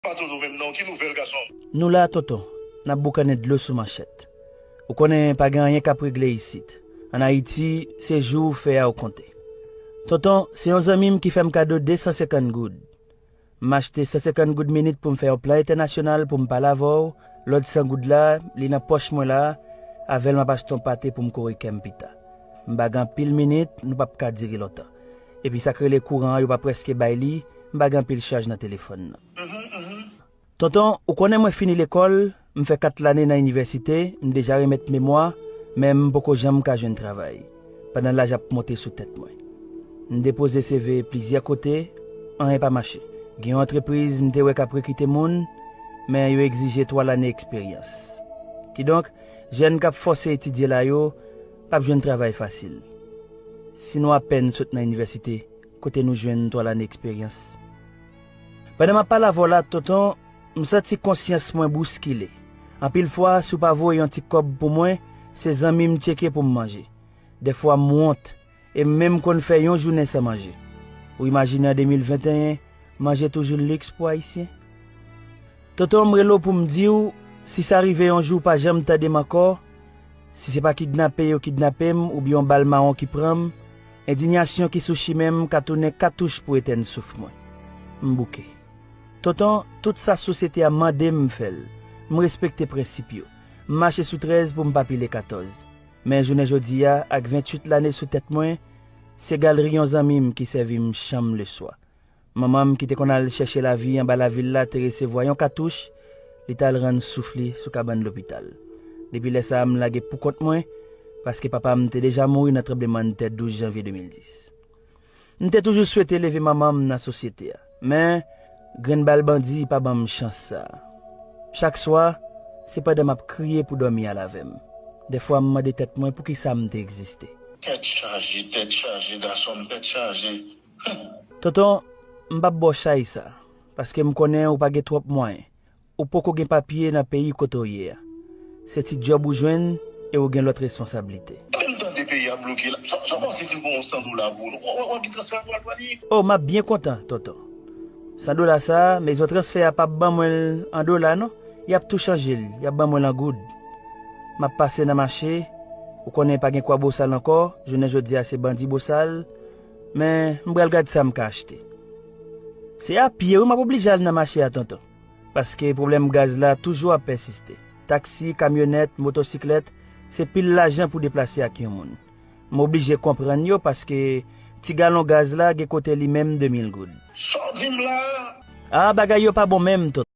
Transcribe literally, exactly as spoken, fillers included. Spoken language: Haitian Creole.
Pa Toto menm non, ki nouvèl gason? Nou la, tonton, n ap boukannen dlo sou manchèt. Ou konnen pa gen anyen k ap regle isit. Ann Ayiti, se jou ou fè a ou konte. Tonton, se yon zanmi m ki fè m kado de san senkant goud. M achte san senkant goud minit pou m fè yon plan entènasyonal pou m pale avè w. Lòt san goud la, li nan pòch mwen la, avè l m ap achte yon pate pou m kore kè m pita. M pa gen anpil minit, nou p ap ka dire lontan. Epi sa k rele kouran an, yo pa prèske bay li, m pa gen anpil chaj nan telefòn nan. Tonton, ou konnen mwen fini lekòl, m fè kat lane nan inivèsite, m deja remèt memwa, men m poko janm ka jwenn travay, pandan laj ap monte sou tèt mwen. M depoze C V plizyè kote, anyen pa mache. Gen yon antrepriz m te wè k ap rekite moun, men yo egzije twa lane eksperyans. Kidonk, jèn k ap fòse etidye la yo p ap jwenn travay fasil. Si nou apèn sot nan inivèsite, kote nou jwenn twa lane eksperyans? Pandan m ap pale avè w la, tonton, m santi konsyans mwen bouskile. Anpil fwa, si w pa voye yon ti kòb pou mwen, se zanmi m tcheke pou m manje. Dèfwa, m wont, e m menm konn fè yon jounen san manje. Ou imajine an de mil venteyen, manje toujou liks pou Ayisyen? Tonton, m rele w pou m di w, si sa rive yon jou w pa janm tande m ankò, si se pa kidnape yo kidnape m oubyen yon bal mawon ki pran m, endiyasyon ki sou chimen m ka tounen katouch pou etèn souf mwen. M bouke. Tonton, tout sa sosyete a mande m, m fè l. M respekte prensip yo. M mache sou trèz pou m pa pile katòz. Men jounen jodi a, ak venntuit lane sou tèt mwen, se galri yon zanmi m ki sèvi m chanm leswa. Manman m ki te konn al chèche lavi anba lavil la te resevwa yon katouch, li t al rann souf li sou kabann lopital. Depi lè sa a, m lage poukont mwen, paske papa m te deja mouri nan tranblemanntè douz janvye de mil dis. M te toujou swete leve manman m nan sosyete a, men grenn bal bandi pa ban m chans sa a. Chak swa, se pandan m ap kriye pou dòmi al avè m. Dèfwa, m mande tèt mwen poukisa m te egziste. Tèt chaje, tèt chaje, gason m, tèt chaje. Tonton, m p ap ba w chay sa, paske m konnen ou pa gen twòp mwayen. Ou poko gen papye nan peyi kote w ye a. Se ti djòb ou jwenn e ou gen lòt responsablite. Menm tande peyi a bloke la, sa, sa w panse si m pran yon san dola pou ou? W, w, w ap gen transfè a pou al Dwanik? O, m ap byen kontan, tonton. San dola sa a, mezon transfè a p ap ban mwen l an dola, non. Y ap tou chanje l, y ap ban mwen l an goud. M ap pase nan mache, ou konnen pa gen kwa bosal ankò, jounen jodi a se bandi bosal, men m pral gad sa m ka achte. Se a pye, wi, m ap oblije al nan mache a, tonton, paske pwoblèm gaz la toujou ap pèsiste. Taksi, kamyonèt, motosiklèt, se pil lajan pou deplase ak yon moun. M oblije konprann yo, paske ti galon gaz la gen kote li menm de mil goud. Sa w di m la a? A, bagay yo pa bon menm, tonton.